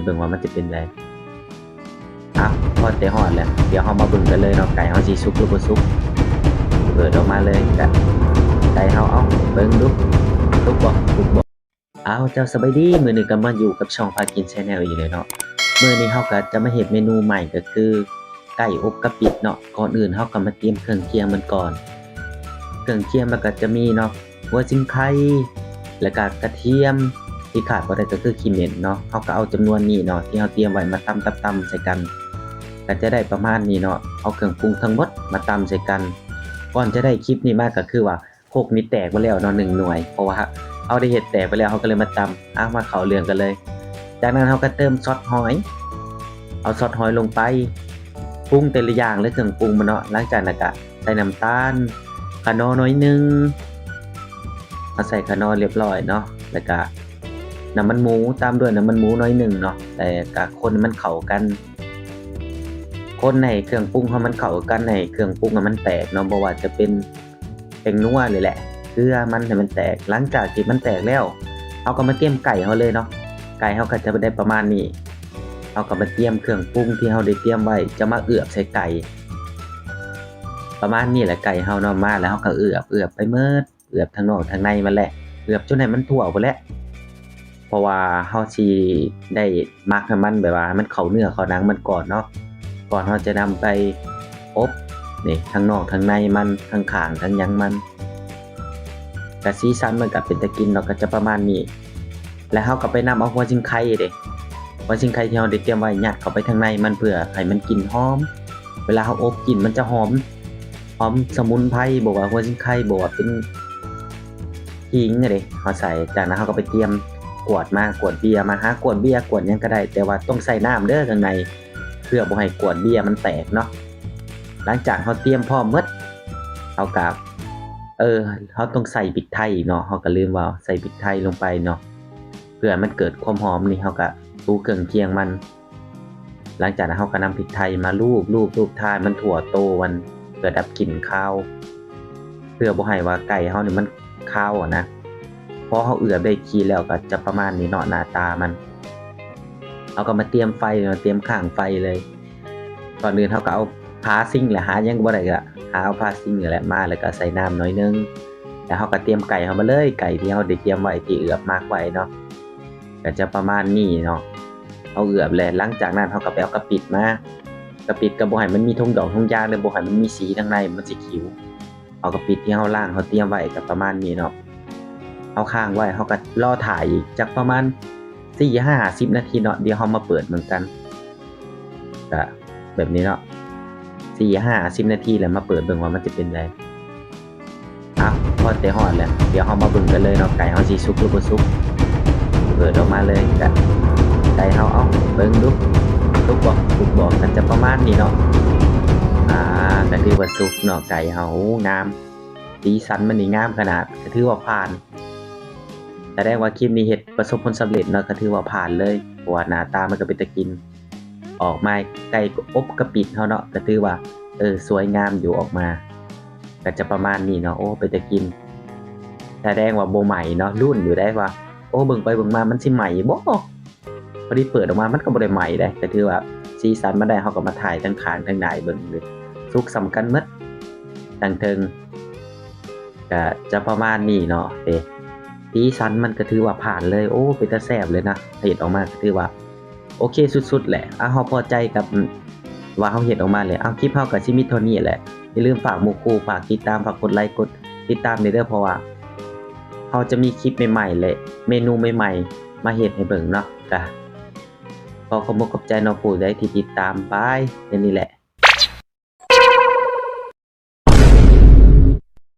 ເບິ່ງວ່າມັນຈະເປັນໃດ. ອ່ະ ພໍແຕ່ຮອດແລ້ວ ດຽວເຮົາມາເບິ່ງກັນເລີຍເນາະ ໄກ່ເຮົາຊິສຸກຫຼືບໍ່ສຸກ. ເປີດອອກມາເລີຍ ກະໄກ່ເຮົາ ເອົາ ເບິ່ງດູ ສຸກບໍ່ ສຸກບໍ່. ອ້າວ ເຈົ້າ ສະບາຍດີ ມື້ນີ້ກໍມາຢູ່ກັບຊ່ອງພາກິນແຊນແນວອີກແລ້ວເນາະ. ມື້ນີ້ເຮົາກໍຈະມາເຮັດເມນູໃໝ່ ກໍຄືໄກ່ອົບກະປິເນາະ. ກ່ອນອື່ນເຮົາກໍມາຕຽມເຄື່ອງຄຽງມັນກ່ອນ. ເຄື່ອງຄຽງມັນກໍຈະມີເນາະ ຫົວສີໄຄ ແລ້ວກໍກະທຽມ ທີ່ຂາດບໍ່ໄດ້ກໍຄືຂີ້ເໝັນເນາະ. ເຮົາກໍເອົາຈຳນວນນີ້ເນາະ ທີ່ເຮົາຕຽມໄວ້ມາຕຳ ຕຳ ຕຳໃສ່ກັນ ກໍຈະໄດ້ປະມານນີ້ເນາະ. ເອົາເຄື່ອງປຸງທັງໝົດມາຕຳໃສ່ກັນ. ກ່ອນຈະໄດ້ຄລິບນີ້ມາກໍຄືວ່າ ຄົກນີ້ແຕກໄປແລ້ວເນາະ ໜຶ່ງໜ່ວຍ ເພາະວ່າເຮົາໄດ້ເຮັດແຕກໄປແລ້ວ ເຮົາກໍເລີຍມາຕຳ. ອ່ະ ມາເຂົ້າເລື່ອງກັນເລີຍ. ຈາກນັ້ນເຮົາກໍເຕີມຊອດຫອຍ ເອົາຊອດຫອຍລົງໄປ ປຸງແຕ່ລະຢ່າງເລີຍ ເຄື່ອງປຸງມັນເນາະ. ຫຼັງຈາກນັ້ນກໍໃສ່ນ້ຳຕານ ຂະໜໍ້ໜ້ອຍໜຶ່ງ ເຮົາໃສ່ຂະໜໍ້ລຽບຮ້ອຍເນາະ ແລ້ວກໍນ້ຳມັນໝູ ຕາມດ້ວຍນ້ຳມັນໝູໜ້ອຍໜຶ່ງເນາະ ແລ້ວກໍຄົນໃຫ້ມັນເຂົ້າກັນ. ຄົນໃຫ້ເຄື່ອງປຸງເຮົາມັນເຂົ້າກັນ ໃຫ້ເຄື່ອງປຸງມັນແຕກເນາະ ບໍ່ວ່າຈະເປັນ ແປ້ງນົວນີ້ແຫຼະ ເກືອມັນໃຫ້ມັນແຕກ. ຫຼັງຈາກທີ່ມັນແຕກແລ້ວ ເຮົາກໍມາຕຽມໄກ່ເຮົາເລີຍເນາະ. ໄກ່ເຮົາກໍຈະໄດ້ປະມານນີ້. ເຮົາກໍມາຕຽມເຄື່ອງປຸງທີ່ເຮົາໄດ້ຕຽມໄວ້ ຈະມາເອືອບໃສ່ໄກ່ ປະມານນີ້ແຫຼະ. ໄກ່ເຮົາເນາະ ມາແລ້ວເຮົາກໍເອືອບ ເອືອບໄປໝົດ ເອືອບທັງນອກທັງໃນມັນແຫຼະ ເອືອບຈົນໃຫ້ມັນທົ່ວພຸ້ນແຫຼະ. ເພາະວ່າເຮົາຊິໄດ້ໝັກໃຫ້ມັນ ແບບວ່າໃຫ້ມັນເຂົ້າເນື້ອເຂົ້າໜັງມັນກ່ອນເນາະ ກ່ອນເຮົາຈະນຳໄປອົບ. ນີ້ ທັງນອກທັງໃນມັນ ທັງຂ້າງທັງຫຍັງມັນ ກະສີສັນມັນກະເປັນຕາກິນເນາະ ກະຈະປະມານນີ້. ແລ້ວເຮົາກະໄປນຳເອົາຫົວສີໄຄເດ້ ຫົວສີໄຄທີ່ເຮົາໄດ້ຕຽມໄວ້ ຍັດເຂົ້າໄປທາງໃນມັນ ເພື່ອໃຫ້ມັນກິ່ນຫອມ. ເວລາເຮົາອົບກິ່ນມັນຈະຫອມ ຫອມສະໝຸນໄພ ບໍ່ວ່າຫົວສີໄຄ ບໍ່ວ່າເປັນ ຂີງເດ້ ເຮົາໃສ່. ຈາກນັ້ນເຮົາກໍໄປຕຽມກວດມາ ກວດເບ້ຍມາ ຫາກວດເບ້ຍກວດຫຍັງກໍໄດ້ ແຕ່ວ່າຕ້ອງໃສ່ນ້ຳເດີຂ້າງໃນ ເພື່ອບໍ່ໃຫ້ກວດເບ້ຍມັນແຕກເນາະ. ຫຼັງຈາກເຮົາຕຽມພ້ອມໝົດ ເຮົາກໍ ເອີ ເຮົາຕ້ອງໃສ່ພິກໄທເນາະ ເຮົາກໍລືມເວົ້າ ໃສ່ພິກໄທລົງໄປເນາະ ເພື່ອໃຫ້ມັນເກີດຄວາມຫອມ. ນີ້ເຮົາກໍຕູເຄື່ອງຄຽງມັນ. ຫຼັງຈາກນັ້ນເຮົາກໍນຳພິກໄທມາລູບ ລູບ ລູບ ທາໃຫ້ມັນທົ່ວໂຕມັນ ເພື່ອດັບກິ່ນຄາວ ເພື່ອບໍ່ໃຫ້ວ່າໄກ່ເຮົານີ້ມັນຄາວຫັ້ນນະ. ພໍເຮົາເອືອບໄດ້ທີ່ແລ້ວກໍຈະປະມານນີ້ເນາະ ໜ້າຕາມັນ. ເຮົາກໍມາຕຽມໄຟເນາະ ຕຽມຂ້າງໄຟເລີຍ. ກ່ອນອື່ນເຮົາກໍເອົາຝາຊິງແຫຼະ ຫາຫຍັງບໍ່ໄດ້ກໍຫາເອົາຝາຊິງນີ້ແຫຼະມາ ແລ້ວກໍໃສ່ນ້ຳໜ້ອຍໜຶ່ງ ແລ້ວເຮົາກໍຕຽມໄກ່ເຮົາມາເລີຍ ໄກ່ທີ່ເຮົາໄດ້ຕຽມໄວ້ ທີ່ເອືອບໝັກໄວ້ເນາະ. ກໍຈະປະມານນີ້ເນາະ ເຮົາເອືອບແລ້ວ ຫຼັງຈາກນັ້ນເຮົາກໍໄປເອົາກະປິດມາ. ກະປິດກໍບໍ່ໃຫ້ມັນມີຖົງດອກຖົງຢາງເດີ ບໍ່ໃຫ້ມັນມີສີທາງໃນ ມັນຊິຂິວ. ເອົາກະປິດທີ່ເຮົາລ້າງເຮົາຕຽມໄວ້ກໍປະມານນີ້ເນາະ ເຮົາຄ້າງໄວ້ ເຮົາກໍລໍຖ້າອີກຈັກປະມານສີ່ຫ້າສິບນາທີເນາະ ດຽວເຮົາມາເປີດເບິ່ງກັນ. ກະແບບນີ້ເນາະ ສີ່ຫ້າສິບນາທີແລ້ວມາເປີດເບິ່ງວ່າມັນຈະເປັນໃດ. ອ່ະ ພໍແຕ່ຮອດແລ້ວ ດຽວເຮົາມາເບິ່ງກັນເລີຍເນາະ ໄກ່ເຮົາຊິສຸກຫຼືບໍ່ສຸກ. ເປີດອອກມາເລີຍ ກະໄກ່ເຮົາ ເອົາ ເບິ່ງດູ ສຸກບໍ່ ສຸກບໍ່ ກໍຈະປະມານນີ້ເນາະ. ອ່າ ກໍຖືວ່າສຸກເນາະ ໄກ່ເຮົາ ໂອ້ ງາມ ສີສັນມັນນີ້ງາມຂະໜາດ ກໍຖືວ່າຜ່ານ. ສະແດງວ່າຄລິບນີ້ເຮັດປະສົບຜົນສຳເລັດເນາະ ກໍຖືວ່າຜ່ານເລີຍ ເພາະວ່າໜ້າຕາມັນກໍເປັນຕາກິນ. ອອກມາໄກ່ອົບກະປິເຮົາເນາະ ກໍຖືວ່າ ເອີ ສວຍງາມຢູ່ ອອກມາກໍຈະປະມານນີ້ເນາະ. ໂອ້ ເປັນຕາກິນ ສະແດງວ່າບໍ່ໄໝ້ເນາະ ລຸ້ນຢູ່ໄດ໋ວ່າ ໂອ້ ເບິ່ງໄປເບິ່ງມາມັນຊິໄໝ້ບໍ່? ພໍດີເປີດອອກມາມັນກໍບໍ່ໄດ້ໄໝ້ເດ້ ກໍຖືວ່າສີສັນມັນໄດ້. ເຮົາກໍມາຖ່າຍທັງຂ້າງທັງໜ້າໃຫ້ເບິ່ງເລີຍ ສຸກສ່ຳກັນໝົດ ທັງເທິງ ກະຈະປະມານນີ້ເນາະ. ເອີ ສີສັນມັນກໍຖືວ່າຜ່ານເລີຍ ໂອ້ ເປັນຕາແຊບເລີຍນະ ເຮັດອອກມາກໍຖືວ່າ ໂອເຄສຸດໆແຫຼະ. ອ່ະ ເຮົາພໍໃຈກັບ ອາ ວ່າເຮົາເຮັດອອກມາແລ້ວ. ເອົາ ຄລິບເຮົາກໍຊິມີເທົ່ານີ້ແຫຼະ. ຢ່າລືມຝາກໝູ່ຄູ່ ຝາກຕິດຕາມ ຝາກກົດໄລກົດຕິດຕາມແດ່ເດີ ເພາະວ່າເຮົາຈະມີຄລິບໃໝ່ໆ ແລະ ເມນູໃໝ່ໆ ມາເຮັດໃຫ້ເບິ່ງເນາະ. ກະຂໍຂອບອົກຂອບໃຈເນາະ ຜູ້ໃດທີ່ຕິດຕາມ. ບາຍ ແຄ່ນີ້ແຫຼະ.